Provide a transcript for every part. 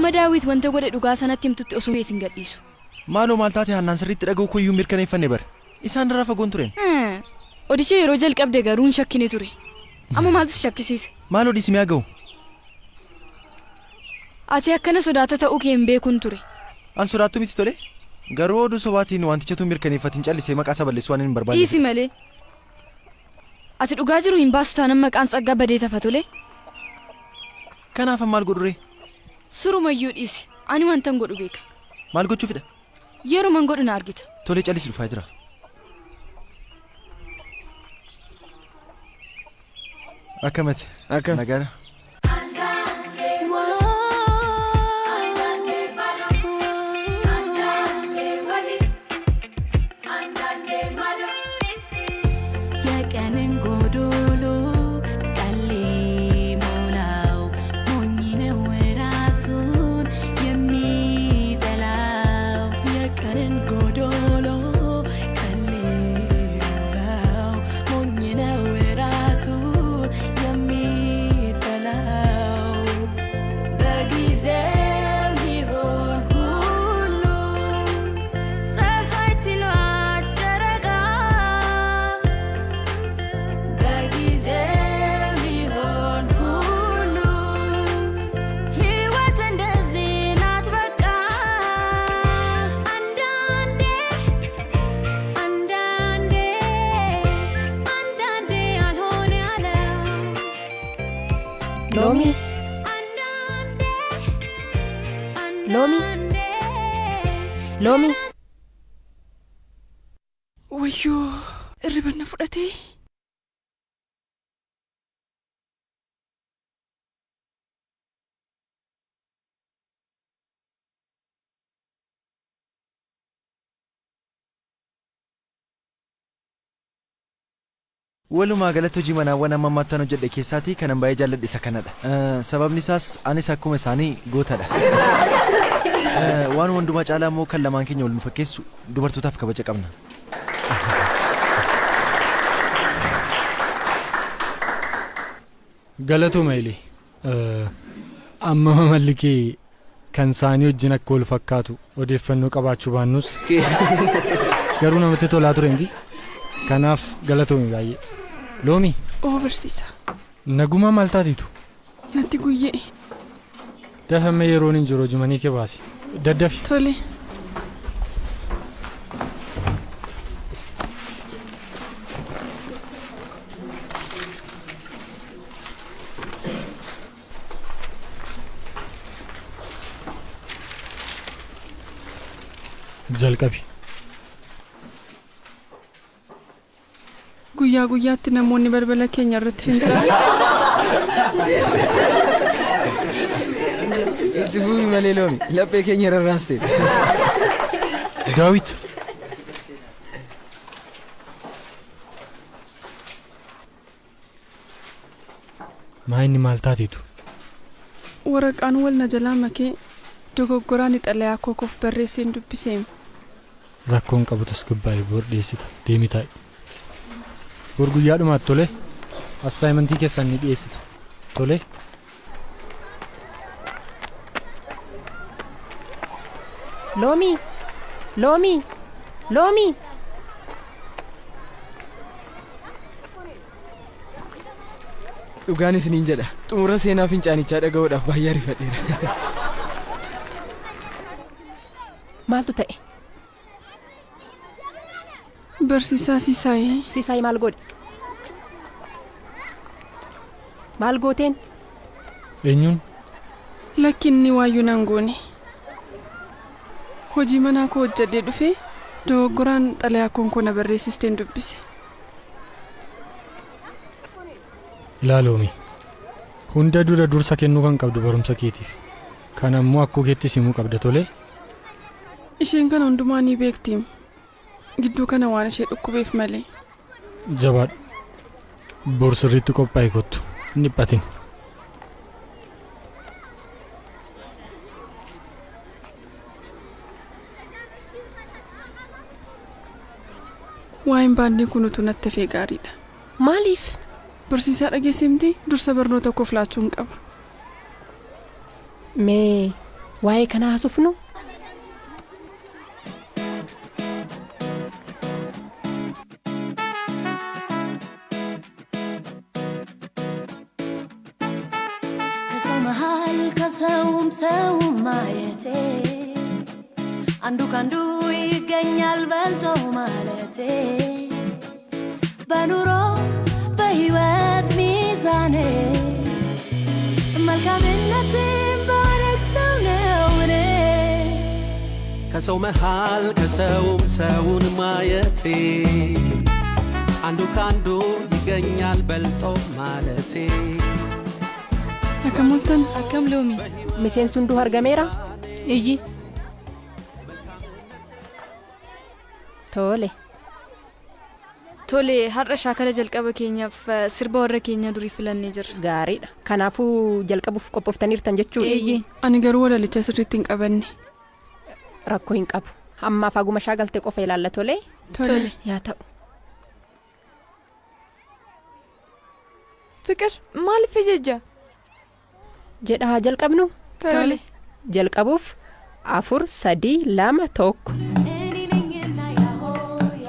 Amma Daawit wanta godhe dhugaa sanatti himtutti osoo isin gadhiisu. Maaloo maal taate Haannaan sirriitti dhaga'uu koyyuu mirkaneeffanne bara. Isaan irraa fagoon tureen. Odicha yeroo jalqabde garuu hin shakkine ture. Amma maaltu si shakkisiise? Maaloo dhiisi mi'a ga'u. Ati akkana sodaata ta'uu kee hin beekun ture. An sodaattuu miti tole. Garuu oduu sobaatiin wantichatu mirkaneeffatiin callisee maqaa isa balleessuu waan hin barbaanne. Dhiisi malee. Ati dhugaa jiru hin baastu taanaan maqaan tsaggaa badee tafa tole. Kanaaf maal godhu ree? Surumayyuu dhiisi. Ani wantan godhu beeka. Maal gochuufidha? Yeruman godhu na argita. Tolee callisi dhufaa jira. Akkamati? Akkam. Nagaadha. የቀንን ጎዶሎ ቀን ሊሞላው ሞኝ ነው ራሱን የሚጠላው። የቀንን ጎዶሎ ቀን ሊሞላው ሞኝ ነው ራሱን የሚጠላው። በጊዜው ሊሆን ሁሉ ፀሐይ ትሏት ጨረቃ በጊዜው ሊሆን ሁሉ ሕይወት እንደዚህ ናት በቃ። አንዳንዴ አንዳንዴ አንዳንዴ አልሆን ያለው Loomii. አንዳንዴ Loomii. አንዳንዴ Loomii. Wayyoo irriba na fudhatee. Walumaa galatti hojii manaawwan amma ammaatti hojjedhe keessaatii kanan baay'ee jaalladhe isa kanadha. Sababni isaas anis akkuma isaanii gootadha. Waan hundumaa caalaa immoo kan lamaan keenya wal nu fakkeessu dubartootaaf kabaja qabna. Galatooma Ilee. Amma mamalli kee kan isaanii wajjin akka wal fakkaatu odeeffannoo qabaachuu baannus garuu namatti tolaa ture miti. Kanaaf galatoomi baay'ee. Loomii Oo barsiisa. naguma maal taatiitu? Natti guyyee. Dafamee yeroon hin jiru hojii kee baasi. Daddafi. Tole. Jalqabi. Guyyaa guyyaatti namoonni balbala keenya irratti fincaa'u. Itti fufi malee loomi laphee keenya rarraaste. Daawit. Maa inni maal taatiitu? Waraqaan wal na jalaa makee dogoggoraan xalayaa kookoof barreesseen dubbiseem. Rakkoon qabu tasgabbaa'ee bor dhiyeessita. Deemi taa'i. Bor guyyaa dhumaatti tole. Assaayimentii keessan ni dhiyeessitu. Tole. Loomii. Loomii. Loomii. Dhugaan isiniin jedha. Xumura seenaa fincaanichaa dhaga'uudhaaf baay'ee ariifadheera. Maaltu ta'e? Barsiisaa Sisaayee. Sisaay maal godhe? Maal gooteen? Eenyuun? Lakki inni waayyuu nan goone. Hojii manaa koo hojjedhee dhufee dogoggoraan xalayaa konkoo na barreessisteen dubbise. Ilaaloomi. Hunda dura dursa kennuu kan qabdu barumsa keetiif. Kana immoo akkoo keetti simuu qabda tole. Isheen kana hundumaa ni beektiim. Gidduu kana waan ishee dhukkubeef malee. Jabaadhu. Bor sirriitti qophaa'e kottu. Hin dhiphatin. Waa'een baandii kun utuu natti hafee gaariidha. Maaliif? Barsiisaa dhageessimti dursa barnoota koof laachuun qaba. Mee Waa'ee kanaa haasofnu? ከሰው መሃል ከሰውም ሰው ማየቴ አንዱ ካንዱ ይገኛል በልቶ ማለቴ በኑሮ በህይወት ሚዛኔ መልካምነትን ባረግ ሰው ነው እኔ። ከሰው መሃል ከሰውም ሰውን ማየቴ አንዱ ካንዱ ይገኛል በልጦ ማለቴ። Akkam ooltan? Akkam Loomi? Miseensi hunduu argameera? Iyyi. Tole. Tole, har'a shaakala jalqaba keenyaaf sirba warra keenya durii filannee jirra. Gaariidha. Kanaafuu jalqabuuf qophooftaniirtan jechuudha. Eeyyee. Ani garuu walalicha sirriitti hin qabanne. Rakkoo hin qabu. Ammaaf haguma shaagalte qofa ilaalla, tole? Tole. Yaa ta'u. Fiqir, maaliif ejejja? Jedha, haa jalqabnu? Tole. Jalqabuuf afur, sadii, lama, tokko. እኔ ነኝና ያሆ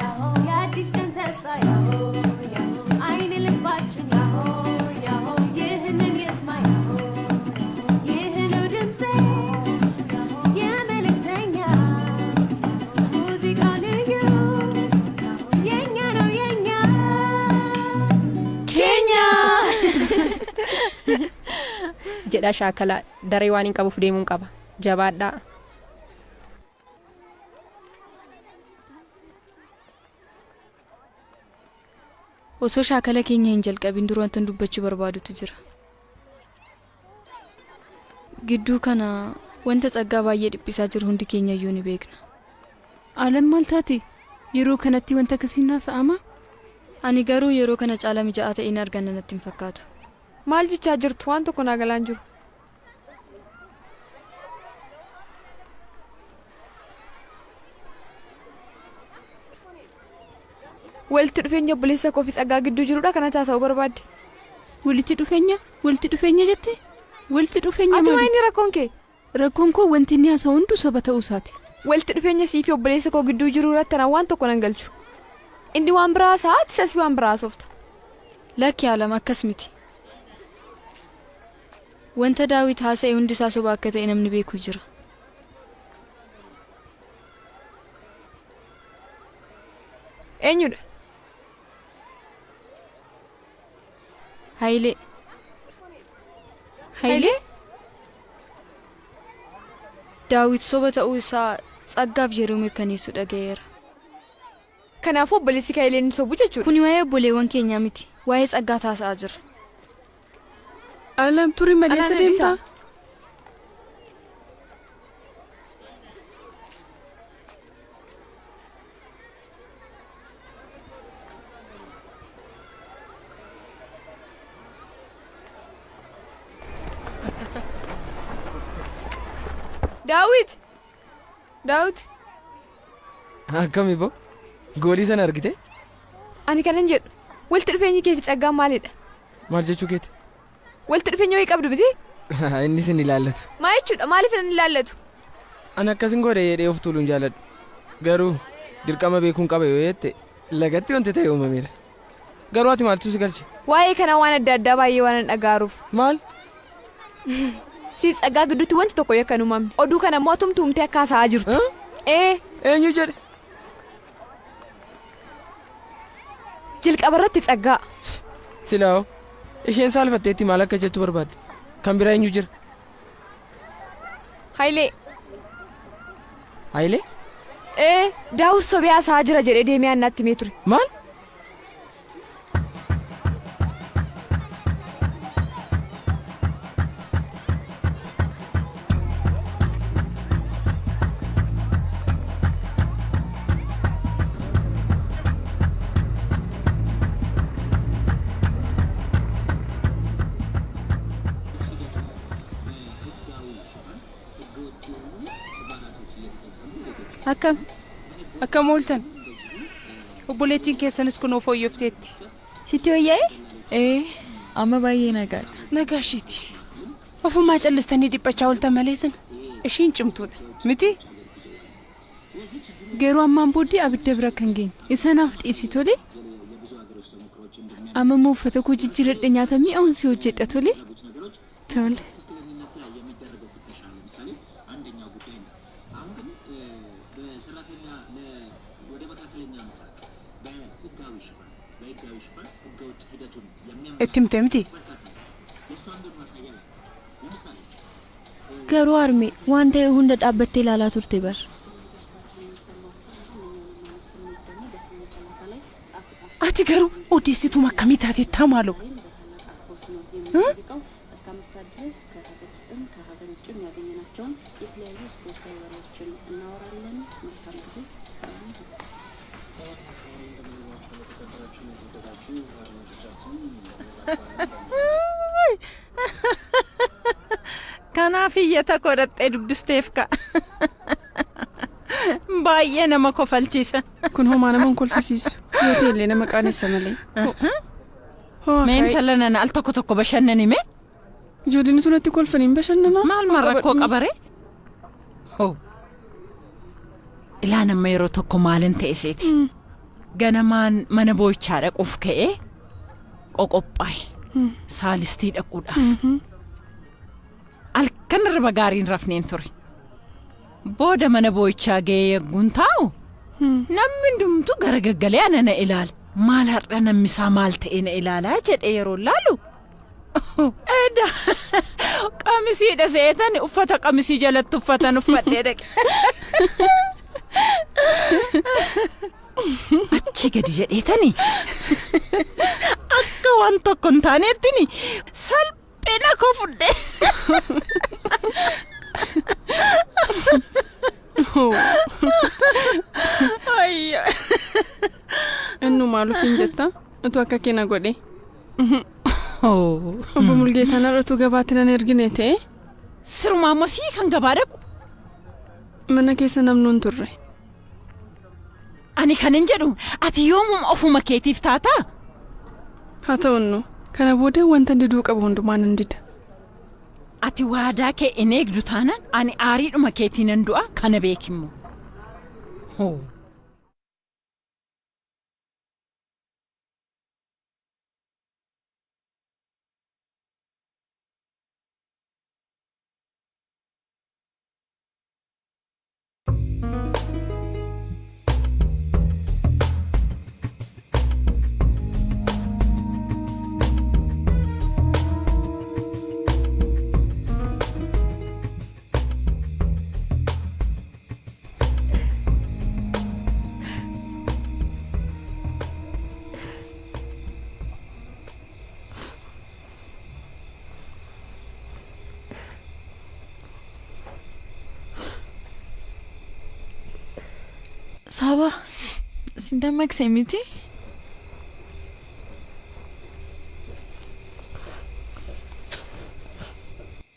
ያሆ የአዲስ ቀን ተስፋ ያሆ ያሆ አይን ልባችን ያሆ ያሆ ይህንን ይስማ ያሆ ይህ ነው ድምፄ የመልእክተኛ ሙዚቃ ልዩ የኛ ነው የኛ። Keenya! Jedha, shaakala daree waan hin qabuuf deemuun qaba. Jabaadhaa. Osoo shaakala keenya hin jalqabin dura wantan dubbachuu barbaadutu jira. Gidduu kana wanta Tsaggaa baay'ee dhiphisaa jiru hundi keenya iyyuu ni beekna. Alam, maal taate? Yeroo kanatti wanta akkasiin haasa'ama? Ani garuu yeroo kana caala mijaa'aa ta'een arganna natti hin fakkaatu. Maal jechaa jirtu? Waan tokko naa galaan jiru. Walitti dhufeenya obboleessa koo fi Tsaggaa gidduu jirudha kana taasisuu barbaadde. Walitti dhufeenya? Walitti dhufeenya jette? Walitti dhufeenya Ati maa maaliiti? Inni rakkoon kee? Rakkoon koo wanti inni haasa'u hunduu soba ta'uu isaati. Walitti dhufeenya sii fi obboleessa koo gidduu jiru irratti anaan waan tokko nan galchu. Inni waan biraa haasa'aa, ati sasii waan biraa haasofta. Lakki Alam, akkas miti. Wanta Daawit haasa'e hundi isaa soba akka ta'e namni beeku jira. Eenyudha? Hayilee. Hayilee? Daawit soba ta'uu isaa Tsaggaaf yeroo mirkaneessu dhaga'eera. Kanaafuu obboleessi kee Hayileen sobu jechuudha. Kuni waa'ee obboleewwan keenyaa miti. Waa'ee Tsaggaa taasa'aa jira. Alam, turi malee Anaan eessa deemtaa? dhiisaa. Daawit! Daawit! Akkami boo? Goolii sana argite? Ani kanan jedhu walitti dhufeenyi kee fi Tsaggaa maalidha? Maal jechuu keeti? Walitti dhufeenya wayii qabdu miti? Inni sin ilaallatu. Maa jechuudha? Maaliif nan ilaallatu? Ani akkasin godhe jedhee of tuuluun jaaladhu. Garuu dirqama beekuun qaba yoo jette lagatti wanti ta'e uumameera. Garuu ati maaltu si galche? Waa'ee kanaa waan adda addaa baay'ee waan an dhagaaruuf. Maal? Siif Tsaggaa gidduutti wanti tokko yakka hin uumamne. Oduu kana immoo atumtu uumtee akka haasa'aa jirtu. Ee. Eenyu jedhe? Jalqaba irratti Tsaggaa. Silaa'oo isheen saalfatteetti maal akka jettu barbaadde? Kan biraa eenyu jira? Hayilee. Hayilee? Ee, Daawit sobee haasa'aa jira jedhee deemee annaatti himee ture. Maal? Akkam? Akkam ooltan? Obboleettiin keessanis kunoo fooyyofteetti. Sitti wayyaa'e? Ee, amma baay'ee nagaadha. Nagaa isheeti. Ofumaa callistanii dhiphachaa ooltan malee sin. Ishiin cimtuudha. Miti? Garuu ammaan booddee abidda bira kan geenye. Isa naaf dhiisi tole. Amma immoo uffata koo jijjiiradhe nyaata mi'aawun si hojjedha tole. Tole. Itti himte miti? Garuu harmee waan ta'e hunda dhaabbattee ilaalaa turte bar. Ati garuu odeessituma akkamii taatettaa maaloo? Kanaaf iyyata godhattee dubbisteef ka'a. Baay'ee nama kofalchiisa. Kun homaa nama hin kolfisiisu. Yoo ta'e illee nama qaanessa malee. Hoo Mee intala nana al tokko tokko bashannani mee? Ijoolleen utuu natti kolfanii hin bashannanaa? Maal maal rakkoo qabaree? Hoo. Ilaan amma yeroo tokko maalin ta'e seeti? Ganamaan mana boo'ichaa dhaquuf ka'ee qoqophaa'e. Saalistii dhaquudhaaf. Halkan irriba gaariin rafneen ture. Booda mana boo'ichaa ga'ee yagguun taa'u namni hundumtuu gara gaggalee ana na ilaala. Maal har'a namni isaa maal ta'e na ilaalaa jedhee yeroo laalu. Eda qamisiidha seetan uffata qamisii jalatti uffatan uffadhee dhaqe. Achi gadi jedheetani akka waan tokko hin taaneettini salphina koo fudhee. Ayyo. Innu maal ofiin jetta? Utuu akka kee na godhe. Obbo Mulgeetaan har'a utuu gabaatti nan ergine ta'e. Sirumaa immoo sii kan gabaa dhaqu. Mana keessa namnu hin turre. Ani kanan jedhu ati yoomuma ofuma keetiif taataa? Haa ta'u innu kana booda wanta diduu qabu hundumaa nan dida. Ati waadaa kee hin eegdu taanaan ani aariidhuma keetiin nan du'a kana beekimmoo. Hoo. Saaba. Sin dammaqse miti?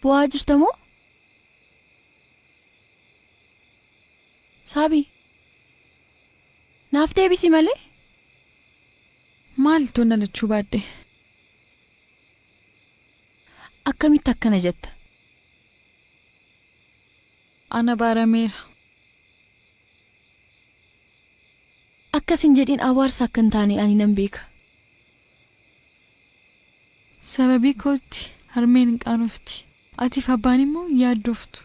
Bo'aa jirta moo? Saabii. Naaf deebisi malee. Maal utuu dhalachuu baadhe? Akkamitti akkana jetta? Ana baarameera. Akkas hin jedhin abaarsa akka hin taane ani nan beeka. Sababii kootti harmeen hin qaanofti. Atiif abbaan immoo yaaddoftu.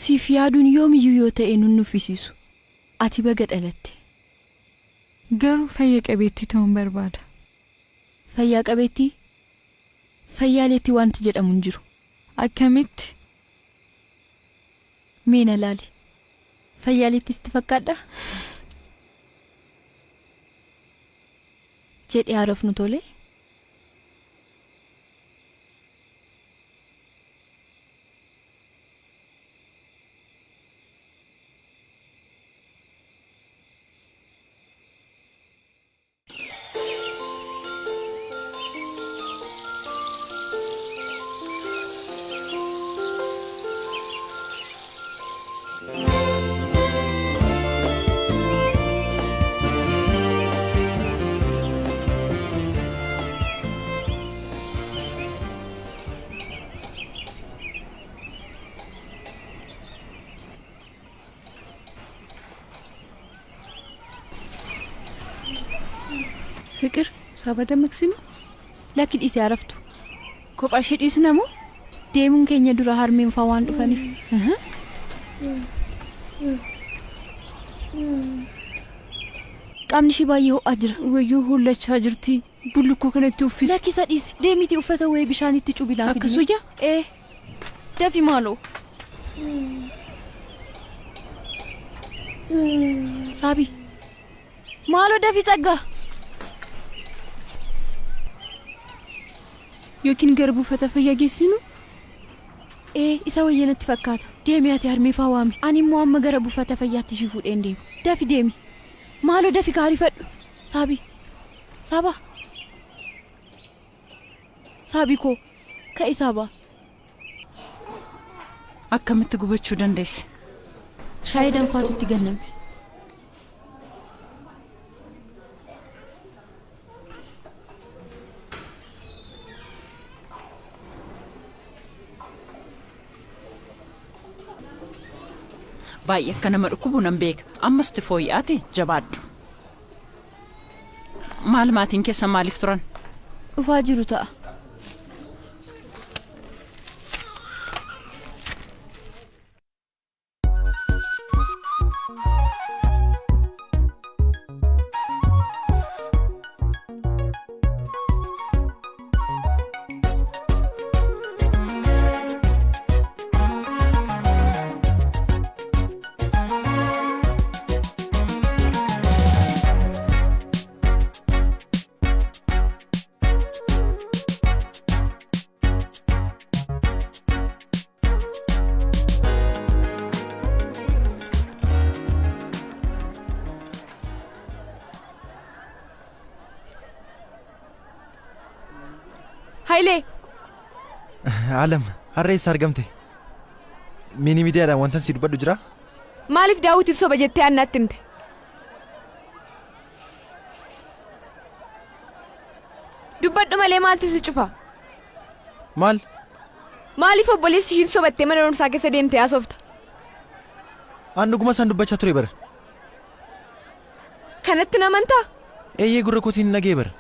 Siif yaaduun yoomiyyuu yoo ta'e nun nuffisiisu. Ati baga dhalatte. Garuu fayya qabeettii ta'uun barbaada. Fayyaa qabeettii? Fayyaaleetti wanti jedhamu hin jiru. Akkamitti? Mee na laali. Fayyaaleetti sitti fakkaadhaa? Jedhi haa rafnu tolee? Fiqir saba dammaqsinu? Lakki dhiisee araftu. Kophaa ishee dhiisna moo? Deemuun keenya dura harmeen faa waan dhufaniif. Qaamni ishee baay'ee ho'aa jira. Wayyoo hollachaa jirti. Bullukkoo kanatti uffisi. Lakki isa dhiisi. Deemitii uffata wayii bishaanitti cubi naaf Akkas fidi. wayyaa? Ee. Dafi maaloo. Saabii. Maaloo dafi Tsaggaa. Yookiin gara buufata fayyaa geessinu? Ee isa wayya natti fakkaata. Deemi ati harmee faa waami. Ani immoo amma gara buufata fayyaatti ishii fuudheen deema. Dafi deemi. Maaloo dafi gaariifadhu. Saabii. Saabaa. Saabii koo. Ka'i Saabaa. Akkamitti gubachuu dandeesse? Shaayii danfaatu itti ganname. Baay'ee akka nama dhukkubu nan beeka. Ammas itti fooyya'aati jabaadhu. Maal maatiin keessa maaliif turan? Dhufaa jiru ta'a. Hayilee! Alam, har'a eessa argamte? Miini miidiyaadhaan wantan si dubbadhu jira? Maaliif daawwitiin soba jettee annatti himte? Dubbadhu malee maaltu si cufa? Maal? Maaliif obboleessi ishiin sobattee mana barumsaa keessa deemtee haasofta? An dhuguma isaan dubbachaa ture bara. Kanatti na amantaa? Eeyyee gurra kootiin dhaga'e bara.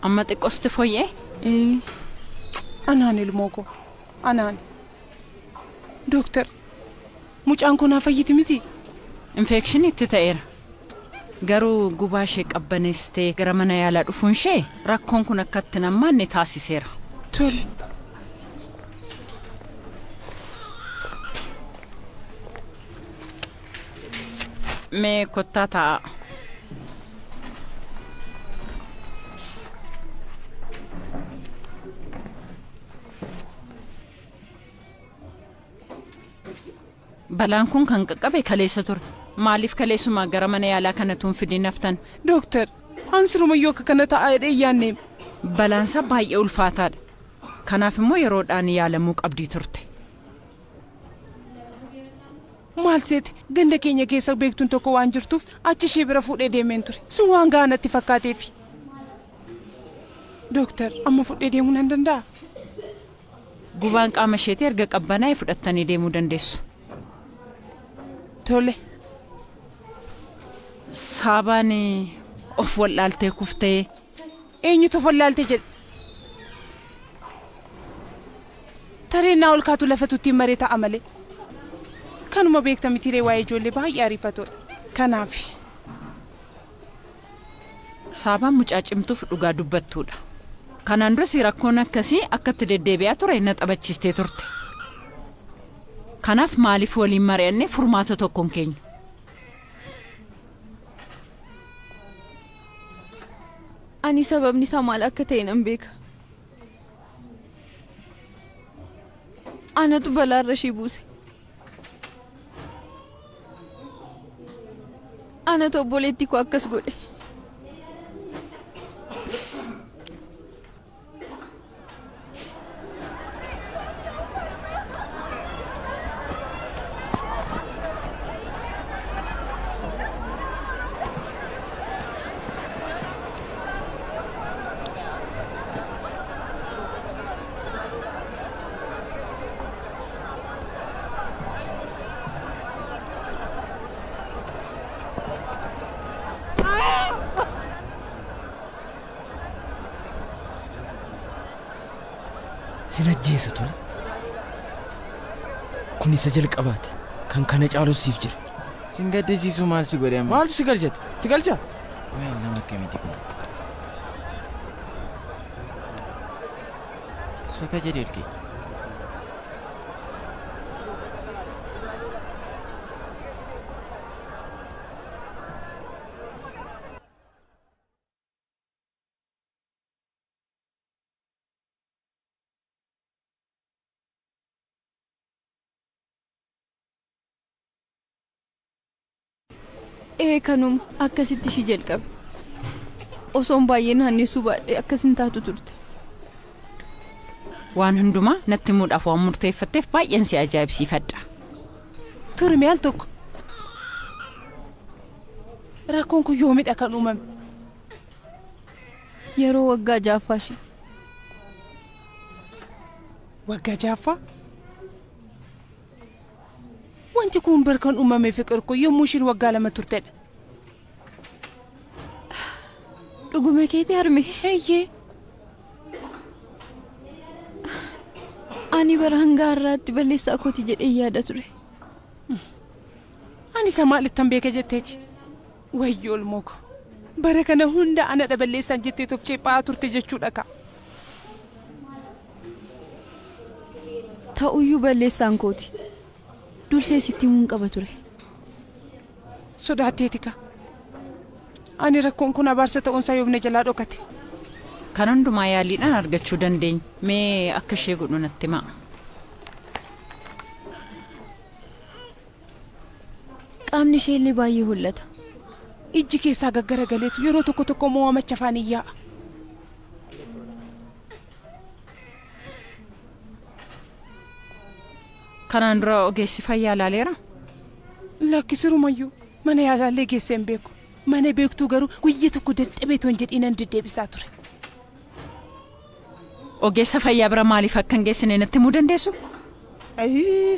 Amma xiqqoosti fooyya'e? Ee. Anaan ilmoo koo. Anaan. Dooktar, mucaan kun haa fayyiti miti? Infekshinii itti ta'eera. Garuu gubaa ishee qabbaneessitee gara mana yaalaa dhufuun ishee rakkoon kun akka itti hin hammaanne taasiseera. Tole. Mee kottaa taa'aa. Balaan kun kan qaqqabe kaleessa ture. Maaliif kaleessumaa gara mana yaalaa kanatu hin fidin haftan? Dooktar, an sirumayyuu akka kana ta'a jedhee hin yaadneem. Balaansaa baay'ee ulfaataadha. Kanaaf immoo yeroodhaan yaalamuu qabdii turte. Maal seete ganda keenya keessa beektuun tokko waan jirtuuf achi ishee bira fuudhee deemeen ture. Sun waan gahaa natti fakkaateefi. Dooktar, amma fudhee deemuu nan danda'a? Gubaan qaama isheetii erga qabbanaa'e fudhattanii deemuu dandeessu. Tole. Saabaan of wallaaltee kuftee. Eenyutu of wallaalte jedhe? Tareennaa ol kaatu lafa tuttiin maree ta'a malee. Kanuma beekta mitiree waa'ee ijoollee baay'ee ariifatoodha. Kanaaf. Saabaan mucaa cimtuuf dhugaa dubbattuudha. Kanaan duras rakkoon akkasii akka itti deddeebi'aa ture na taphachiistee turte. Kanaaf maaliif waliin mari'annee furmaata tokko hin keenyu? Ani sababni isaa maal akka ta'e nan beeka. Anatu balaarra ishee buuse. Anatu obboleettii koo akkas godhe. Sin ajjeesa tole. Kun isa jalqabaati. Kan kana caalus siif jira. Sin gaddisiisuu maal si godhe amma? Maaltu si galchate? Si galcha? Nama akkamiiti kun? Sota jedhi olkee. Ee kanuma akkasitti ishii jalqabe. Osoon baay'ee naannessuu baadhee akkas hin taatu turte. Waan hundumaa natti himuudhaaf waan murteeffatteef baay'een si ajaa'ibsiifadha. Turi mee al tokko. Rakkoon kun yoomidha kan uumame? Yeroo waggaa ja'affaa ishee. Waggaa ja'affaa? Wanti kun bar kan uumame Fiqir kun yommuu ishiin waggaa 2 turtedha. Dhuguma keeti harme. Eeyyee. Ani bara hanga har'aatti balleessaa kooti jedhee yaada ture. Ani isa maalittan beeka jetteeti. Wayyoo ilmoo koo. Bara kana hunda anadha balleessaan jettee of ceephaa'aa turte jechuudha kaa. Ta'uyyuu balleessaan kooti. Dursee sitti himuun qaba ture. Sodaatteeti kaa. Ani rakkoon kun abaarsa ta'uunsaa yoom na jalaa dhokate. Kan hundumaa yaaliidhaan argachuu dandeenya. Mee akka ishee godhu natti himaa. Qaamni ishee illee baay'ee hollata. Ijji keessaa gaggaragaleetu yeroo tokko tokko immoo waamacha afaan yaa'a. Kanaan dura ogeessi fayyaa ilaaleera? Lakki sirumayyuu mana yaalaallee geessee hin beeku. Mana beektuu garuu guyya tokko dadhabee toon jedhii nan deddeebisaa ture. Ogeessa fayyaa bira maaliif akka hin geessine natti himuu dandeessu? Ayii!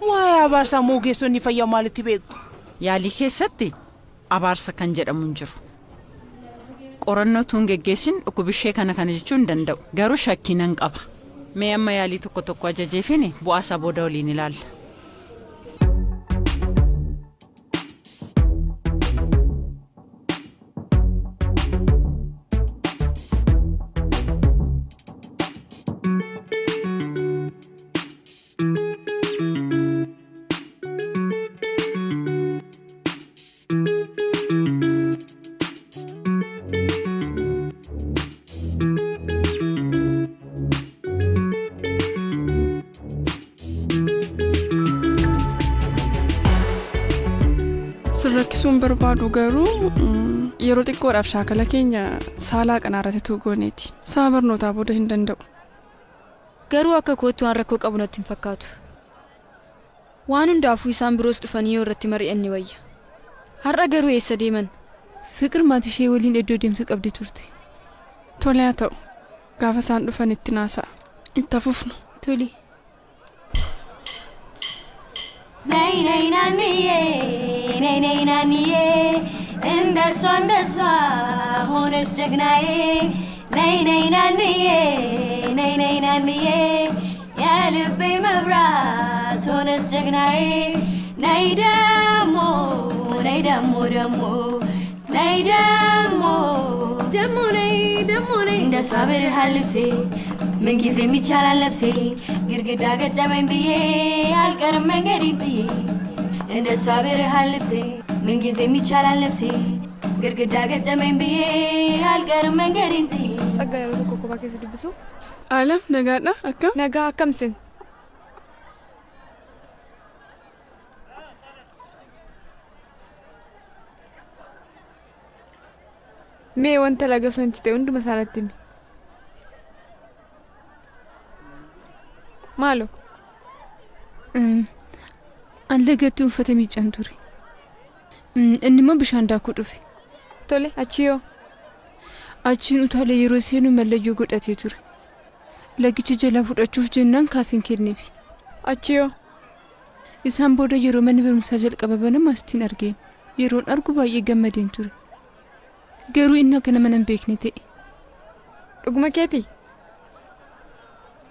Waa'ee abaarsaa immoo ogeessonni fayyaa maalitti beeku? Yaalii keessatti abaarsa kan jedhamu hin jiru. Qorannoo utuu hin geggeessin dhukkubishee kana kana jechuu hin danda'u. Garuu shakkii nan qaba. Mee amma yaalii tokko tokko ajajeefiin bu'aa isaa booda waliin ilaalla. Sin rakkisuu hin barbaadu garuu yeroo xiqqoodhaaf shaakala keenya saalaa qanaarratti utuu gooneeti. Sa'a barnootaa booda hin danda'u. Garuu akka kootti waan rakkoo qabu natti hin fakkaatu. Waan hundaafuu isaan biroos dhufanii yoo irratti mari'anne wayya. Har'a garuu eessa deeman? Fiqir maatii ishee waliin iddoo deemtu qabdi turte. Tole haa ta'u. Gaafa isaan dhufan ittin haasa'a. Itti haa fufnu. Tole. ነይ ነይ ናንዬ ነይ ነይ ናንዬ እንደሷ እንደሷ ሆነች ጀግናዬ ነይ ነይ ናንዬ ነይ ነይ ናንዬ የልቤ መብራት ሆነች ጀግናዬ ነይ ደሞ ነይ ደሞ ደሞ ነይ ደሞ ደሞ ነይ ደሞ ነይ እንደሷ ብርሃን ልብሴ ምንጊዜም ይቻላል ነፍሴ ግድግዳ ገጠመኝ ብዬ አልቀርም መንገዴን ጥዬ እንደሷ ብርሃን ልብሴ ምንጊዜም ይቻላል ነፍሴ ግድግዳ ገጠመኝ ብዬ አልቀርም መንገዴን ጥዬ Tsaggaa yeroo tokko kophaa keessa dubbisu. Alam nagaadha akkam? Nagaa akkam isin? Mee wanta laga sun ta'e hunduma isaa natti himi. Maaloo? An lagatti uffata miican ture. Inni immoo bishaan daakuu dhufe. Tole, achi yoo? Achiin utaalee yeroo seenu mallayyoo godhatee ture. Lagicha jalaa fudhachuuf jennaan kaaseen kenneefi. Achi yoo? Isaan booda yeroo manni barumsaa jalqaba banamu asittiin argeen. Yeroon argu baay'ee gammadeen ture. Garuu inni akka nama hin beekne ta'e. Dhuguma keetii?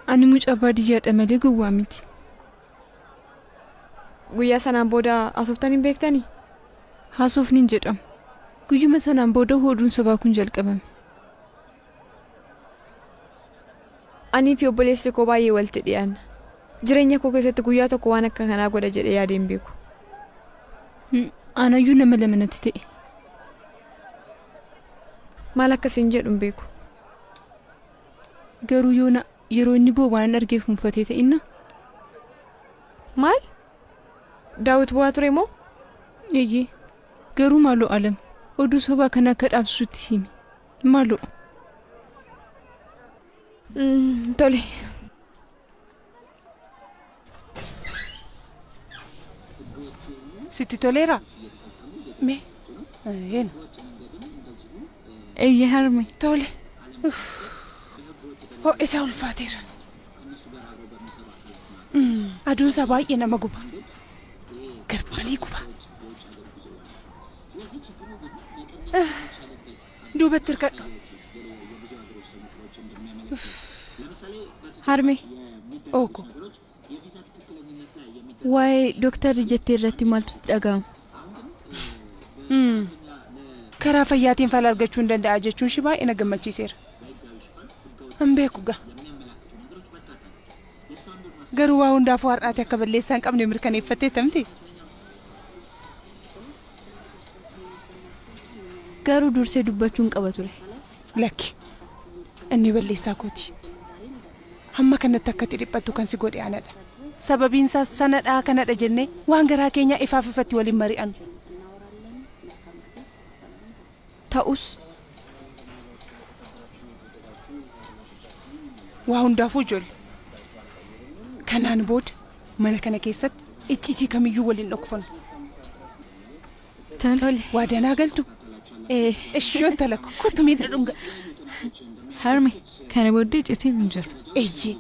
Ani mucaa baadiyyaadha malee gowwaa miti. Guyyaa sanaan booda haasoftan hin beektanii? Haasofni hin jedhamu. Guyyuma sanaan booda oduun sobaa kun jalqabame. Anii fi obboleessi koo baay'ee walitti dhiyaanna. Jireenya koo keessatti guyyaa tokko waan akka kanaa godha jedhee yaadee hin beeku. Anayyuu nama lama natti ta'e. Maal akkasiin jedhu hin beeku. Garuu yoona yeroo inni boo'u waan argeef mufatee ta'inna. Maal? Daawit bu'aa ture moo? Eeyyee. Garuu maaloo alam oduu sobaa kana akka dhaabsutti himi. Maaloo. Tole. Sitti toleera? Mee? Een. Eeyyee harme. Tole. Ho'i isaa ulfaateera. Aduun isaa baay'ee nama guba. Garmalee guba. Duubatti hirkadhu. Harme. Ooko. Waa'ee dooktarri jettee irratti maaltu sitti dhaga'ama? Karaa fayyaatiin fala argachuu hin danda'a jechuun shi baay'ee na gammachiiseera. Hin beeku gaa. Garuu waa hundaafuu har'aati akka balleessaa hin qabne mirkaneeffatteetta miti? Garuu dursee dubbachuun qaba ture. Lakki. Inni balleessaa kooti. Hamma kanatti akka ati dhiphattu kan si godhe anadha. Sababiin isaas sanadhaa kanadha jennee waan garaa keenyaa ifaaf ifatti waliin mari'annu. Ta'us. Waa hundaafuu ijoollee. Kanaan booda mana kana keessatti icciitii kamiyyuu waliin dhokfannu. Tole. Waadanaa galtu. Ishoo intala koo kottu miidha dhunga. Harme kana booddee icciitiin hin jiru. Eeyyee.